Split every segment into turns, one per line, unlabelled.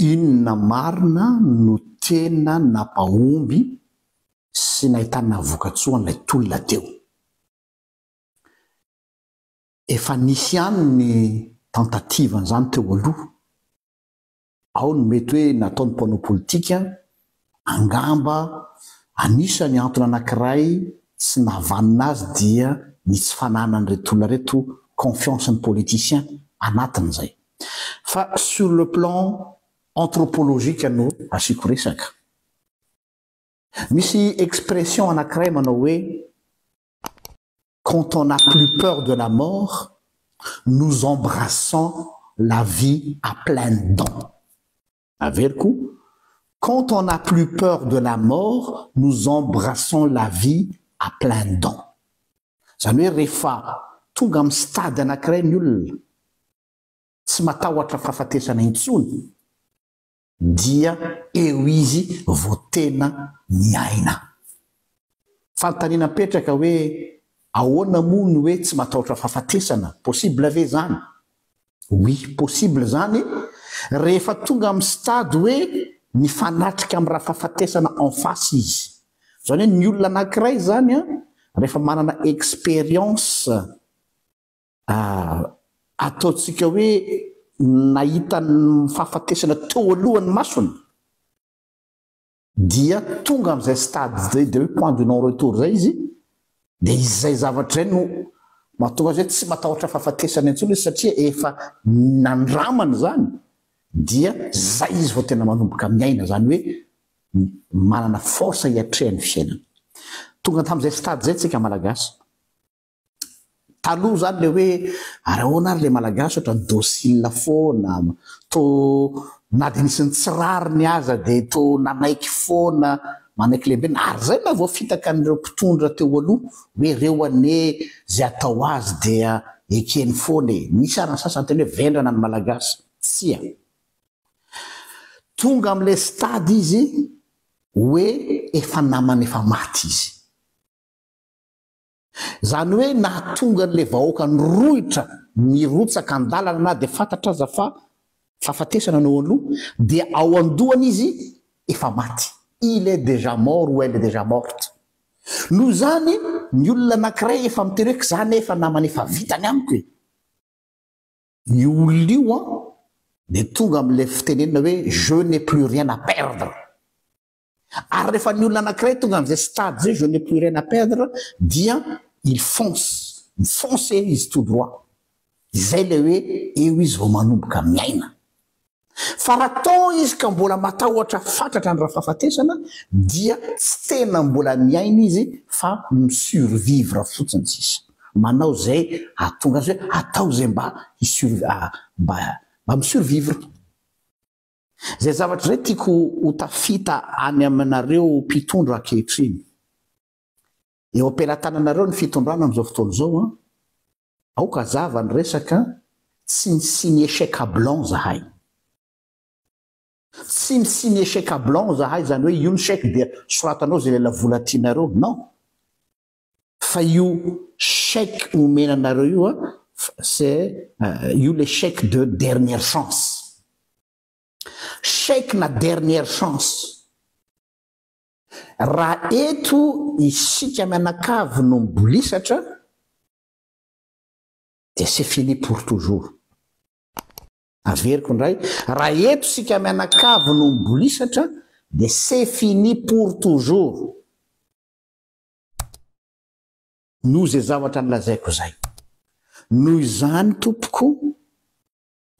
Inona marina no tena nampahomby sy nahitana vokatsoa an'ilay tolona teo? Efa nisy ihany ny tentative an'izany teo aloha. Ao ny mety hoe nataon'ny mpanao politika, angamba anisan'ny antony anankiray tsy nahavanona azy dia ny tsy fananan'ireto olona ireto confiance ny politiciens anatin'izay. Fa sur le plan anthropologique no asiako resaka. Misy expression anankiray manao hoe Quand on n'a plus peur de la mort, nous embrassons la vie à pleines dents. Averiko, quand on n'a plus peur de la mort, nous embrassons la vie à pleines dents. Izany hoe rehefa tonga amin'ny stade anankiray ny olona, tsy matahotra fahafatesana intsony, dia eo izy vao tena miaina. Fanontaniana mipetraka hoe ahoana moa ny hoe tsy matahotra fahafatesana, possible ve izany? Oui, possible izany rehefa tonga amin'ny stade hoe mifanatrika amin'ny rafahafatesana en face izy. Izany hoe ny olona anankiray izany an, rehefa manana expérience Ataontsika hoe nahita ny fahafatesana teo alohan'ny masony dia tonga amin'izay stade izay dia hoe point de non retour izay izy dia izay zavatra izay no mahatonga azy hoe tsy matahotra fahafatesana intsony izy satria efa nandramana izany dia zay izy vao tena manomboka miaina izany hoe manana force hiatrehany fiainana. Tonga tamin'izay stade izay tsika malagasy. Taloha zany le hoe ary ahoana ary le malagasy ohatran'ny docile foana, to na dia nisy ny tsy rariny aza dia to nanaiky foana, manaiky lembenana, ary zay na voafitaka an'ireo mpitondra teo aloha hoe reo anie zay atao azy dia ekeny foana e, nisy ary ny sasany niteny hoe vendrana ny malagasy, tsia. Tonga amin'ilay stade izy hoe efa namana efa maty izy. Izany hoe nahatonga an'ilay vahoaka nirohitra nirotsaka an-dalana na dia fantatra aza fa fahafatesana no eo aloha dia ao an-dohany izy efa maty, il est déjà mort ou elle est déjà morte. Noho izany ny olona anankiray efa miteny hoe k'za anie efa namana efa vita ny amiko e! Io olona io an dia tonga amin'ilay fitenenana hoe je n'ai plus rien à perdre. Ary rehefa ny olona anankiray tonga amin'izay stade izay, je n'ai plus rien à perdre, dia il fonce, mi-foncer izy tout droit. Izay ilay hoe eo izy vao manomboka miaina. Fa raha tao izy ka mbola matahotra fatratra ny rafahafatesana dia tsy tena mbola miaina izy fa mi-survivre fotsiny sisa. Manao izay hahatonga azy hoe atao izay mba hi-surv-, mba mba mi-survivre. Izay zavatra izay tiako ho tafita any aminareo mpitondra ankehitriny. Eo am-pelatananareo ny fitondrana amin'izao fotoana izao an, aoka hazava ny resaka, tsy mi-signer chèque à blanc zahay. Tsy mi-signer chèque à blanc zahay, izany hoe io ny chèque dia soratanao izay lelavola tianareo, non. Fa io chèque omena anareo io an, c'est io le chèque de dernière chance. Chèque na dernière chance. Raha eto isika mianakavy no mibolisatra dia c'est fini pour toujours. Averiko indray, raha eto isika mianakavy no mibolisatra dia c'est fini pour toujours. Noho izay zavatra nolazaiko izay. Noho izany tompoko,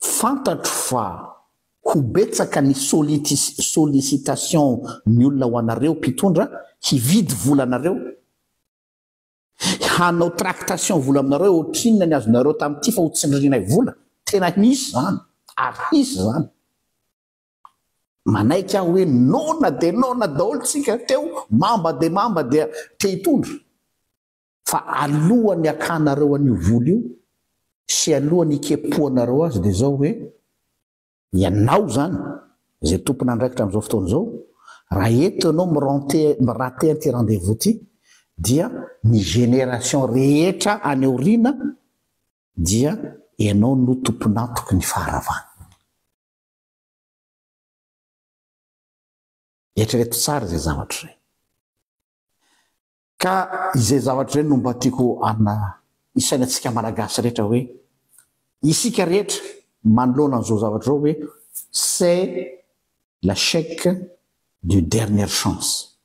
fantatro fa ho betsaka ny sollicitation ny olona ho anareo mpitondra hividy vola anareo, hanao tractation vola aminareo ohatrinona ny azonareo tamin'ity fa ho tsindrinay vola. Tena hisy izany ary hisy izany. Manaiky aho hoe noana dia noana daholo tsika teo, mamba dia mamba dia te hitondra. Fa alohan'ny hakanareo an'io vola io sy alohan'ny hikepohanareo azy dia izao hoe, ianao izany izay tompon'andraikitra amin'izao fotoana izao, raha eto ianao mi-renter, mi-rater an'ity rendez-vous ity dia ny génération rehetra any aoriana dia ianao no tompon'antoky ny faharavana. Eritrereto tsara izay zavatra izay. Ka izay zavatra izay no mba tiako ana isainantsika Malagasy rehetra hoe isika rehetra manoloana an'izao zavatra izao hoe c'est la chèque du dernière chance.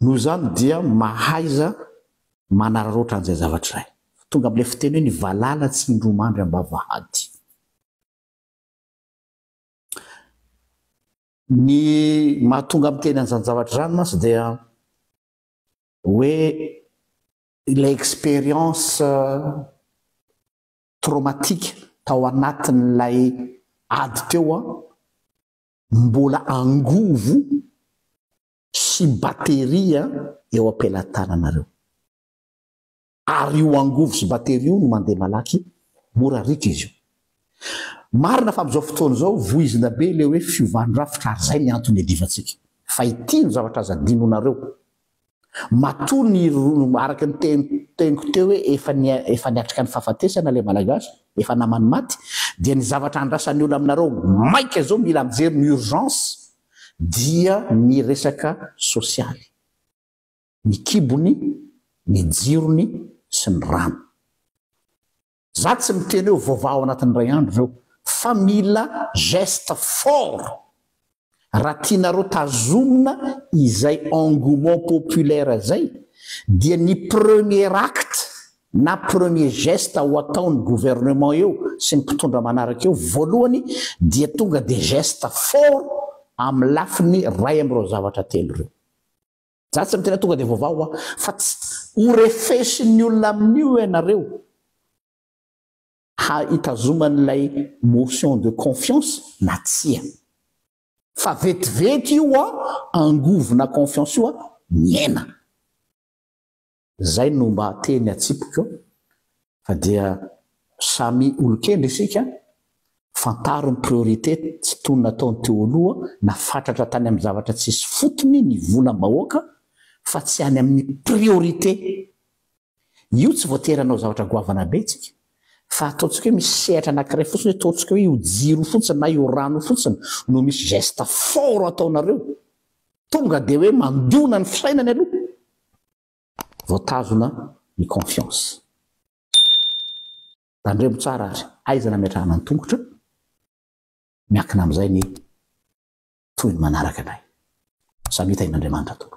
Noho izany dia mahaiza manararaotra an'izay zavatra izay. Tonga amin'ilay fiteny hoe ny valala tsy indroa mandry am-bavahady. Ny mahatonga miteny an'izany zavatra izany mantsy dia hoe ilay expérience traumatique tao anatin'ilay ady teo an, mbola angovo sy batterie eo am-pelatananareo. Ary io angovo sy batterie io no mandeha malaky, mora ritra izy io. Marina fa amin'izao fotoana izao voizina be ilay hoe fiovan-drafitra ary izay ny antony iadivantsika. Fa ity no zavatra aza adinonareo. Matoa ny araka ny teniko teo hoe efa efa niatrika ny fahafatesana ilay Malagasy, efa naman'ny maty, dia ny zavatra andrasan'ny olona aminareo maika izao mila mijery ny urgence dia ny resaka sosialy. Ny kibony, ny jirony sy ny rano. Za tsy miteny hoe voavaha ao anatin'ny iray andro ireo fa mila geste fort raha tianareo tazomina izay engouement populaire zay dia ny premier acte na premier geste ho ataon'ny gouvernement eo sy ny mpitondra manaraka eo voalohany dia tonga dia geste fort amin'ny lafiny iray amin'ireo zavatra telo ireo. Za tsy miteny hoe tonga dia voavaha hoa fa tsy ho refesin'ny olona amin'io ianareo ha hitazoman'ilay motion de confiance na tsia. Fa vetivety io hoa angovona confiance io hoa mihena. Zay no mba teny atsipiko fa dia samy olon-kendry isika, fantaro ny priorité tsy toy ny nataony teo aloha na fatratra tany amin'ny zavatra tsisy fotony ny volam-bahoaka fa tsy any amin'ny priorité. Io tsy voatery hanao zavatra goavana be tsika fa ataontsika hoe misy sehatra anankiray fotsiny hoe ataontsika hoe io jiro fotsiny na io rano fotsiny no misy geste fort ataonareo tonga dia hoe mandona ny fisainany aloha voatazona ny confiance. Tandremo tsara ary aiza nametrahana ny tongotra, miankina amin'izay ny tohiny manaraka indray. Samia tahin'Andriamanitra tompoko.